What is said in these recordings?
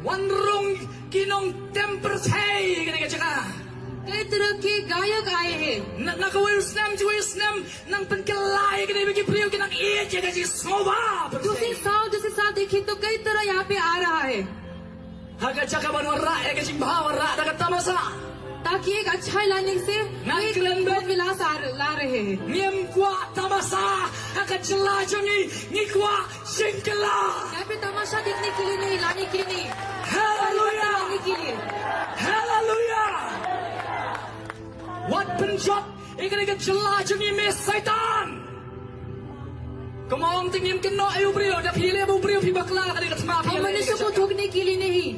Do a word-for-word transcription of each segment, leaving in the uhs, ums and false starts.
Wan rung ki nongtem pyrthei ïa kane ka jaka. कई तरह के गायक आए हैं। Na, na kawei u snem sha kawei u snem nang pynkylla ïa kane ba ki briew ki nang ïeit ïa ka jingsngewbha pyrthei. दूसरे साल दूसरे साल देखें तो कई तरह यहाँ पे आ रहा है, Ha ka jaka ban wanrah ïa ka jingbha, wanrah da ka tamasa. ताकि एक अच्छाई लाने से ना एक किरण बे- बहुत विलास आ, ला रहे हैं। Ngim kwah tamasa ha ka jylla jong ngi, ngi kwah jingkylla. यहाँ पे तमाशा देखने के लिए नहीं, लाने के लिए नहीं, Hallelujah. लाने के लिए। Hallelujah. Wat pynjot ïa kane ka jylla jong ngi, me Soitan. Kumba ong te, ngim kynnoh ïa u briew, da phi leh ba u briew phi bakla, ka dei ka thma phi हम leh. मनुष्य को थूकने के लिए नहीं।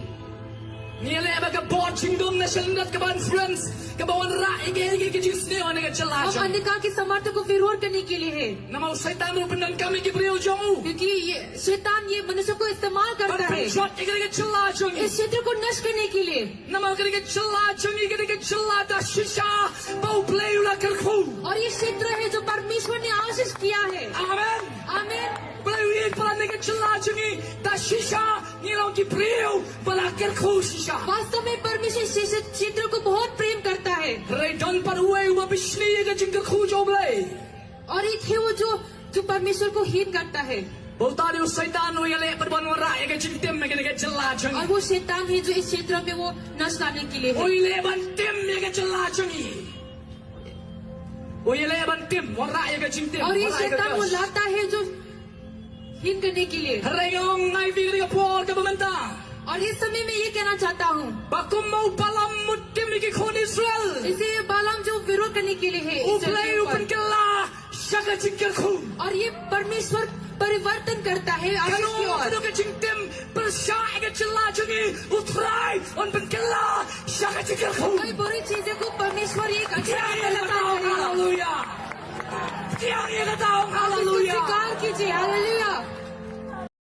Ngi leh ba ka bor jingdum na sha lyndet, kaba influence, kaba wanrah ïa ka, ïa ka jingsniew ha kane ka jylla हम jong ngi. अंधकार के सामर्थ्य को विरोध करने के लिए है, Namar u Soitan ruh u pyndonkam ïa ki briew jong u. क्योंकि ये शैतान ये मनुष्य को इस्तेमाल Ban करता है। pynjot ïa kane ka jylla jong ngi. इस क्षेत्र को नष्ट करने के लिए। Namar kane ka jylla jong ngi, kane ka jylla da shisha ba U Blei u la kyrkhu. और ये क्षेत्र है जो परमेश्वर ने आशीष किया है। Amen. आमीन। U Blei u ïeit palat ïa ka jylla jong ngi, da shisha ngi long ki briew ba la kyrkhu shisha. वास्तव में परमेश्वर इस क्षेत्र को बहुत प्रेम करता है। Hynrei don pat uwei uba bishni ïa ka jingkyrkhu jong U Blei. और एक है वो जो जो परमेश्वर को हीन करता है। Bad uta u dei u Soitan, u ïaleh pat ban wanrah ïa ka jingtim ha kane ka jylla jong और ngi. वो शैतान है जो इस क्षेत्र में वो नष्ट लाने के लिए U है। ïaleh ban tim ïa ka jylla jong ngi. U ïaleh ban tim, wanrah ïa ka jingtim, और ये wanrah ïa ka शैतान वो curse. लाता है जो हीन करने के लिए। Hynrei nga ong ïa phi ha kane ka por kaba mynta, और इस समय मैं ये कहना चाहता हूँ, ba kumba u Balaam u tim ïa ki khun Israel, जैसे ये बालाम जो विरोध करने के लिए है U इस धरती Blei u पर, pynkylla sha ka jingkyrkhu. और ये परमेश्वर परिवर्तन करता है आशीष की Kano ओर। kano ka jingtim pyrshah ïa ka jylla jong ngi, U Trai un pynkylla sha ka jingkyrkhu. कई बुरी चीजें को परमेश्वर एक अच्छे Pdiang से ïa kata, परिवर्तन करेगा। haleluya. Pdiang ïa kata, इसको haleluya. स्वीकार कीजिए, हालेलुया।